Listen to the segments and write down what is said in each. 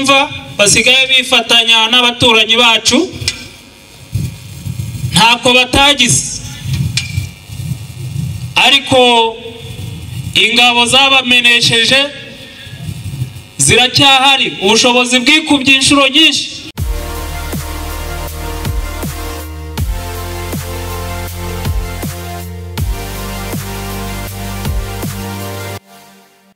twumva basigaye bifatanya n'abaturanyi bacu, ntako batagize, ariko ingabo zabamenesheje ziracyahari, ubushobozi bwikubye inshuro nyinshi.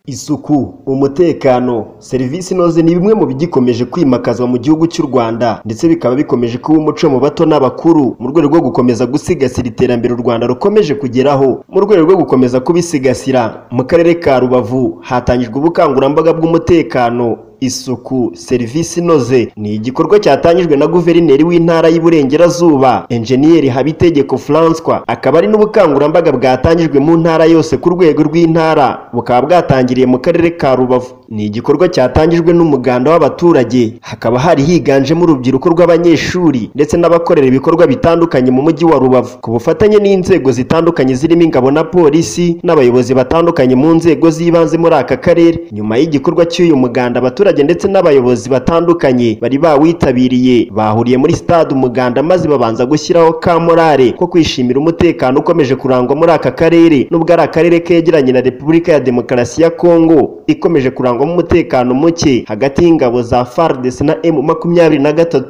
Isuku, umutekano, serivisi inoze ni bimwe mu bigikomeje kwimakazwa mu gihugu cy'u Rwanda, ndetse bikaba bikomeje kuba umuco mu bato n'abakuru mu rwego rwo gukomeza gusigasira iterambere u Rwanda rukomeje kugeraho. Mu rwego rwo gukomeza kubisigasira, mu karere ka Rubavu hatangijwe ubukangurambaga bw'umutekano, isuku, serivisi inoze. Ni igikorwa cyatangijwe na guverineri w'intara y'Iburengerazuba, Enjeniyeri Habitegeko François, akaba ari n'ubukangurambaga bwatangijwe mu ntara yose ku rwego rw'intara, bukaba bwatangiriye mu karere ka Rubavu. Ni igikorwa cyatangijwe n'umuganda w'abaturage, hakaba hari higanjemo urubyiruko rw'abanyeshuri ndetse n'abakorera ibikorwa bitandukanye mu mujyi wa Rubavu, ku bufatanye n'inzego zitandukanye zirimo ingabo na polisi n'abayobozi batandukanye mu nzego z'ibanze muri aka karere. Nyuma y'igikorwa cy'uyu muganda, abaturage ndetse n'abayobozi batandukanye bari bawitabiriye bahuriye muri stade Umuganda, maze babanza gushyiraho ka morale ko kwishimira umutekano ukomeje kurangwa muri aka karere, nubwo ari akarere kegeranye na Repubulika ya Demokarasi ya Kongo ikomeje kurangwamo umutekano muke hagati y'ingabo za FARDC na M23.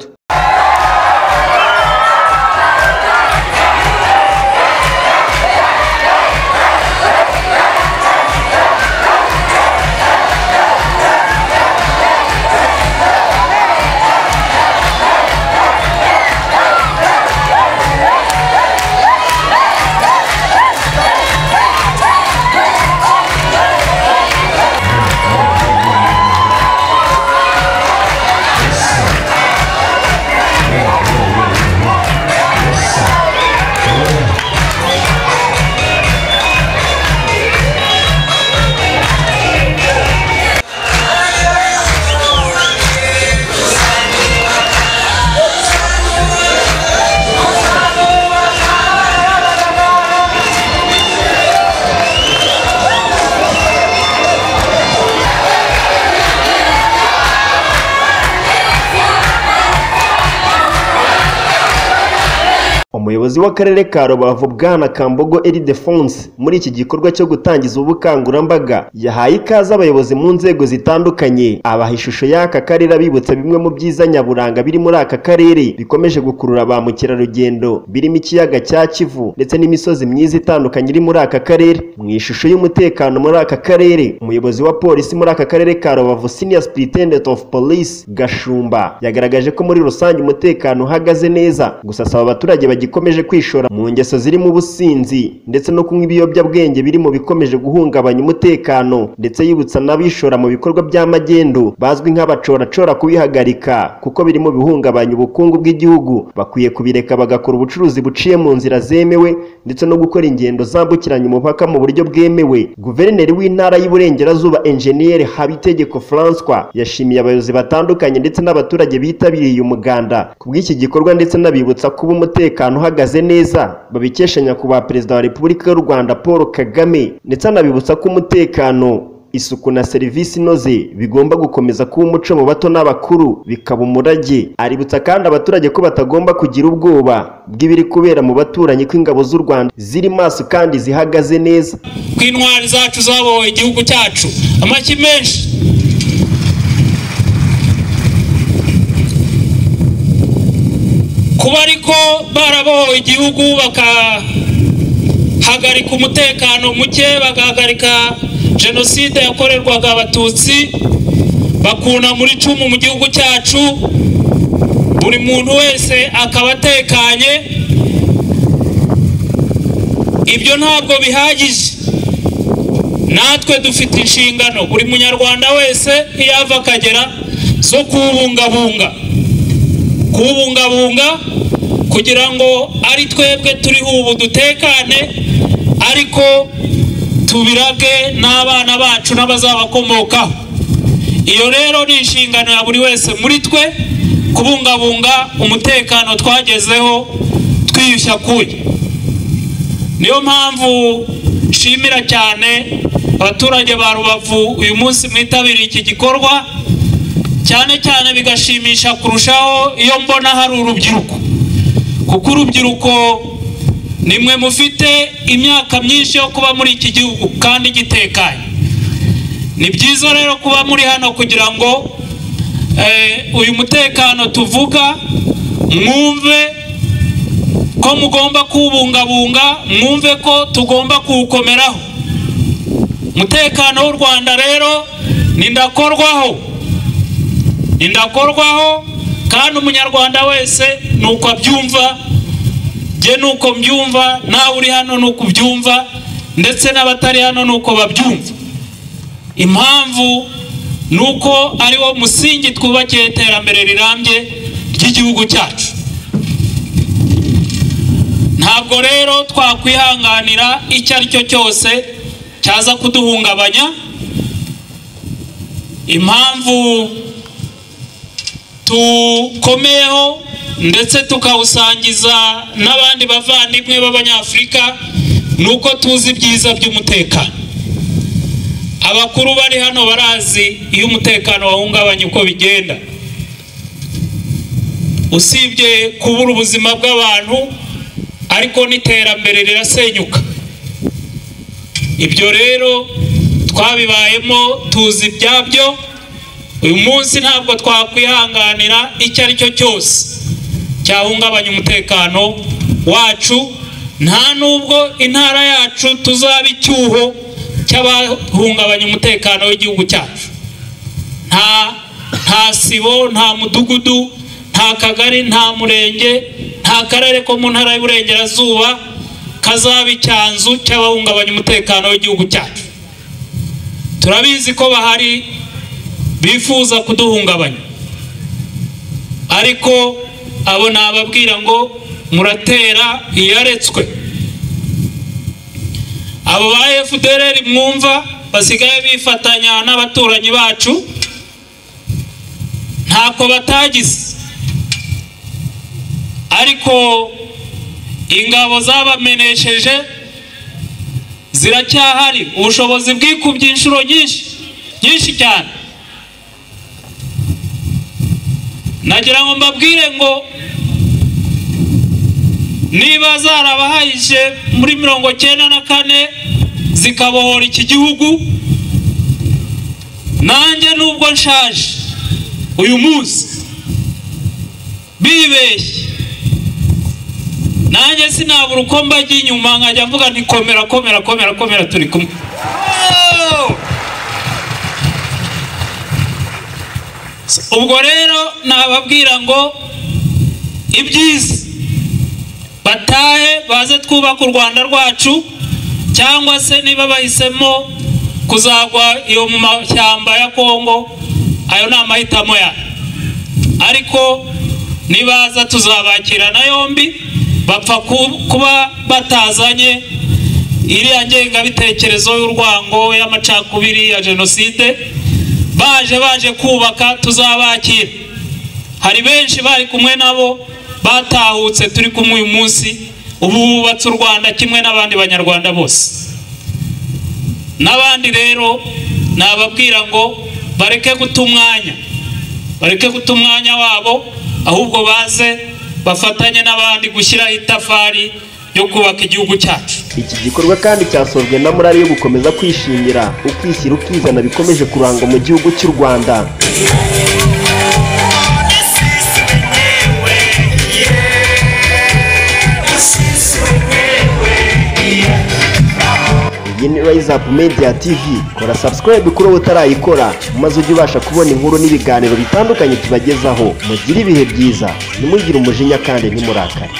Umuyobozi w'akarere ka Rubavu Bwana Kambogo Ildephonse, muri iki gikorwa cyo gutangiza ubukangurambaga, yahaye ikaze abayobozi mu nzego zitandukanye, abaha ishusho y'aka karere, abibutsa bimwe mu byiza nyaburanga biri muri aka karere bikomeje gukurura ba mukerarugendo, birimo ikiyaga cya Kivu ndetse n'imisozi myiza itandukanye iri muri aka karere. Mu ishusho y'umutekano muri aka karere, umuyobozi wa polisi muri aka karere ka Rubavu, Senior Superintendent of Police Gashumba, yagaragaje ko muri rusange umutekano uhagaze neza, gusa asaba abaturage bagikomeje kwishora mu ngeso zirimo ubusinzi ndetse no kunywa ibiyobyabwenge biri mu bikomeje guhungabanya umutekano, ndetse yibutsa n'abishora mu bikorwa by'amagendo bazwi nk'abacoracora kubihagarika kuko biri mu bihungabanya ubukungu bw'igihugu. Bakwiye kubireka bagakora ubucuruzi buciye mu nzira zemewe ndetse no gukora ingendo zambukiranya umupaka mu buryo bwemewe. Guverineri w'intara y'Iburengerazuba Enjeniyeri Habitegeko François yashimiye abayobozi batandukanye ndetse n'abaturage bitabiriye uyu muganda ku bw'iki gikorwa, ndetse n'abibutsa kuba umutekano uhagaze neza babikesha nyakubahwa Perezida wa Repubulika y'u Rwanda Paul Kagame, ndetse anabibutsa ko umutekano, isuku na serivisi inoze bigomba gukomeza kuba umuco mu bato n'abakuru, bikaba umurage. Aributsa kandi abaturage ko batagomba kugira ubwoba bw'ibiri kubera mu baturanyi, ko ingabo z'u Rwanda ziri maso kandi zihagaze neza. Ko intwari zacu zabohoye igihugu cyacu, amashyi menshi. Kuba ariko barabohoye igihugu bakahagarika umutekano muke, bagahagarika jenoside yakorerwaga abatutsi, bakuna muri icumu mu gihugu cyacu, buri muntu wese akaba atekanye, ibyo ntabwo bihagije. Natwe dufite inshingano, buri munyarwanda wese iyo ava akagera, zo kuwubungabunga, kuwubungabunga kugira ngo ari twebwe turiho ubu dutekane, ariko tubirage n'abana bacu n'abazabakomokaho. Iyo rero ni inshingano ya buri wese muri twe kubungabunga umutekano twagezeho twiyushya kuya. Niyo mpamvu nshimira cyane abaturage ba Rubavu uyu munsi mwitabiriye iki gikorwa. Cyane cyane bigashimisha kurushaho iyo mbona hari urubyiruko, kuko urubyiruko nimwe mufite imyaka myinshi yo kuba muri iki gihugu kandi gitekanye. Ni byiza rero kuba muri hano kugira ngo uyu mutekano tuvuga mwumve ko mugomba kuwubungabunga, mwumve ko tugomba kuwukomeraho. Umutekano w'u Rwanda rero ni ndakorwaho, ni ndakorwaho, kandi umunyarwanda wese nuko abyumva, jye nuko mbyumva, nawe uri hano nuko ubyumva, ndetse n'abatari hano nuko babyumva. Impamvu nuko ari wo musingi twubakiye iterambere rirambye ry'igihugu cyacu. Ntabwo rero twakwihanganira icyo ari cyo cyose cyaza kuduhungabanya. Impamvu tukomeyeho ndetse tukawusangiza n'abandi bavandimwe b'Abanyafurika nuko tuzi ibyiza by'umutekano. Abakuru bari hano barazi iyo umutekano wahungabanye uko bigenda. Usibye kubura ubuzima bw'abantu, ariko n'iterambere rirasenyuka. Ibyo rero twabibayemo, tuzi ibyabyo. Uyu munsi ntabwo twakwihanganira icyo ari cyo cyose cyahungabanya umutekano wacu. Nta nubwo intara yacu tuzaba icyuho cy'abahungabanya umutekano w'igihugu cyacu. Nta sibo, nta mudugudu, nta kagari, nta murenge, nta karere ko mu ntara y'Iburengerazuba kazaba icyanzu cy'abahungabanya umutekano w'igihugu cyacu. Turabizi ko bahari bifuza kuduhungabanya, ariko abo nababwira ngo muratera iyaretswe. Abo ba FDLR mwumva basigaye bifatanya n'abaturanyi bacu, ntako batagize, ariko ingabo zabamenesheje ziracyahari. Ubushobozi bwikubye inshuro nyinshi nyinshi cyane. Nagira ngo mbabwire ngo niba zarabahayije muri 94 zikabohora iki gihugu, nanjye nubwo nshaje uyu munsi bibeshye, nanjye sinabura uko mbajya inyuma nkajya mvuga nti komera komera komera komera, turi kumwe. Ubwo rero nababwira ngo ibyiza batahe baze twubaka u Rwanda rwacu, cyangwa se niba bahisemo kuzagwa iyo mu mashyamba ya Kongo, ayo ni amahitamo ya. Ariko nibaza tuzabakirana yombi, bapfa kuba batazanye iriya ngengabitekerezo y'urwango, y'amacakubiri, ya jenoside. Baje kubaka, tuzabakira. Hari benshi bari kumwe nabo batahutse, turi kumwe uyu munsi, ubu bubatse u Rwanda kimwe n'abandi banyarwanda bose. N'abandi rero nababwira ngo bareke guta umwanya, bareke guta umwanya wabo, ahubwo baze bafatanye n'abandi gushyiraho itafari yo kubaka igihugu cyacu. Iki gikorwa kandi cyasojwe na morale yo gukomeza kwishimira ukwishyira ukizana bikomeje kurangwa mu gihugu cy'u Rwanda. Iyi ni Rise Up Media TV. Kora subscribe kuri wowe utarayikora, maze ujye ubasha kubona inkuru n'ibiganiro bitandukanye tubagezaho. Mugire ibihe byiza, ntimugire umujinya kandi ntimurakare.